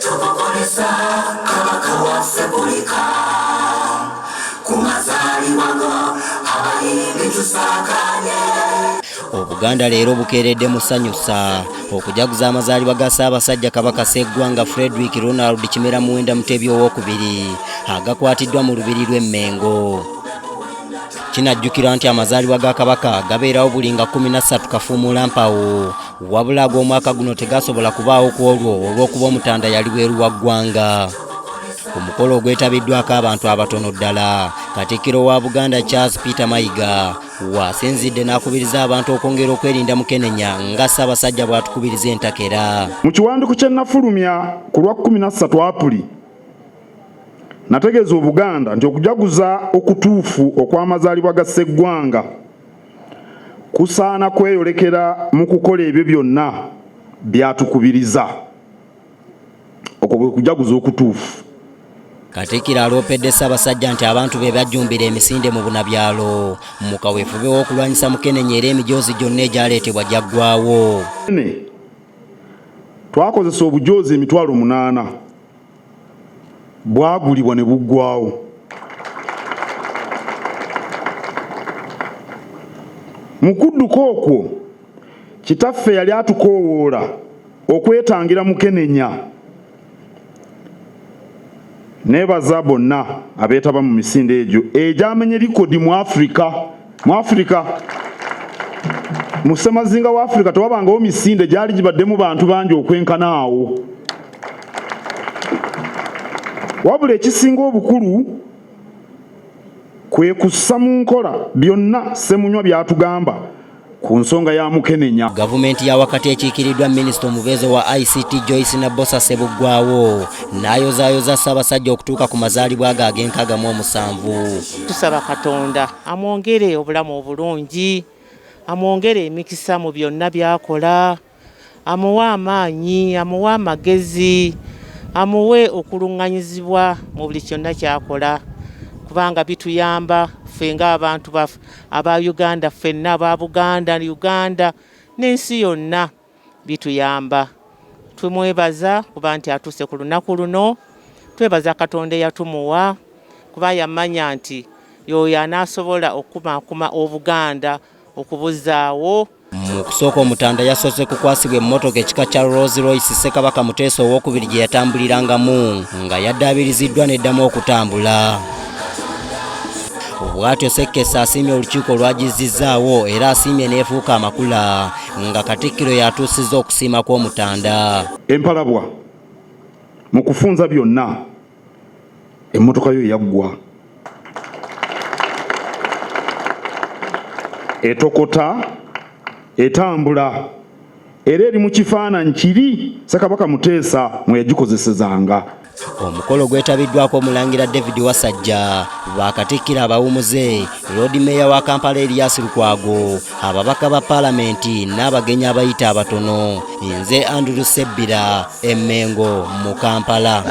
Tukukulisa Kabaka waffe, kulika ku mazaalibwa go, abayimbi tusaakanye. Obuganda leero bukeeredde musanyusa okujaguza amazaalibwa ga Ssaabasajja Kabaka Sseggwanga Frederick Ronald Kimera Muwenda Mutebi Owokubiri, agakwatiddwa mu lubiri lw'e Mmengo. Kinajjukirwa nti amazaalibwa ga Kabaka gabeerawo buli nga 13 Kafuumuula Mpawo, wabula ag'omwaka guno tegasobola kubaawo ku olwo olw'okuba omutanda yali bweru wa ggwanga. Ku mukolo ogwetabiddwako abantu abatono ddala, Katikkiro wa Buganda Charles Peter Mayiga waasinzidde n'akubiriza abantu okwongera okwerinda mukenenya nga Ssaabasajja bw'atukubiriza entakera. Mu kiwandiiko kye nafulumya ku lwa 13 Apuli, nategeeza Obuganda nti okujaguza okutuufu okw'amazaalibwa ga Sseggwanga kusaana kweyolekera mu kukola ebyo byonna byatukubiriza. Okwo bwe kujaguza okutuufu. Katikkiro aloopedde Ssaabasajja nti abantu be bajjumbira emisinde mu bunabyalo mu kaweefube w'okulwanyisa mukenenya, era emijoozi gyonna egyaleetebwa gyaggwawo. Twakozesa obujoozi 800,000, bwagulibwa ne buggwawo. Mu kudduka okwo, kitaffe yali atukoowoola okwetangira mukenenya. Neebaza bonna abeetaba mu misinde egyo egyamenye likodi mu Afirika. Mu Afirika, mu ssemazinga wa Afirika, tewabangawo misinde gyali gibaddemu bantu bangi okwenkana awo. Wabula ekisinga obukulu kwe kussa mu nkola byonna Ssemunywa by'atugamba ku nsonga ya mukenenya. Gavumenti ya wakati ekiikiriddwa minisita omubeezi wa ICT Joyce Nabbosa Ssebuggwawo n'ayozaayoza Ssaabasajja okutuuka ku mazaalibwa ge ag'e 67. Tusaba Katonda amwongere obulamu obulungi, amwongere emikisa mu byonna by'akola, amuwe amaanyi, amuwe amagezi, amuwe okuluŋŋanyizibwa mu buli kyonna ky'akola, kubanga bituyamba ffe ng'abantu aba Uganda ffenna, aba Buganda, Uganda n'ensi yonna bituyamba. Tumwebaza kuba nti atuuse ku lunaku luno. Twebaza Katonda eyatumuwa, kuba yamanya nti y'oyo anaasobola okukumaakuma Obuganda, okubuzaawo. Mu kusooka omutanda yasoose kukwasibwa emmotoka ekika kya Rolls Royce Ssekabaka Muteesa Owokubiri gye yatambulirangamu, nga yaddaabiriziddwa n'eddamu okutambula. Bw'atyo Ssekkesa asiimye olukiiko olwagizzizzaawo, era asiimye n'efuuka amakula nga Katikkiro yatuusizza okusiima kw'omutanda. Empalabwa mu kufunza byonna, emmotoka yo yaggwa etokota, etambula, era eri mu kifaananyi kiri Ssekabaka Muteesa mwe yagikozesezanga. Omukolo gwetabiddwako omulangira David Wasajja, bakatikkiro abawumuze, Loodi Meeya wa Kampala Erias Lukwago, ababaka ba paalamenti n'abagenyi abayita abatono. Nze Andrew Sebbira, Emmengo mu Kampala.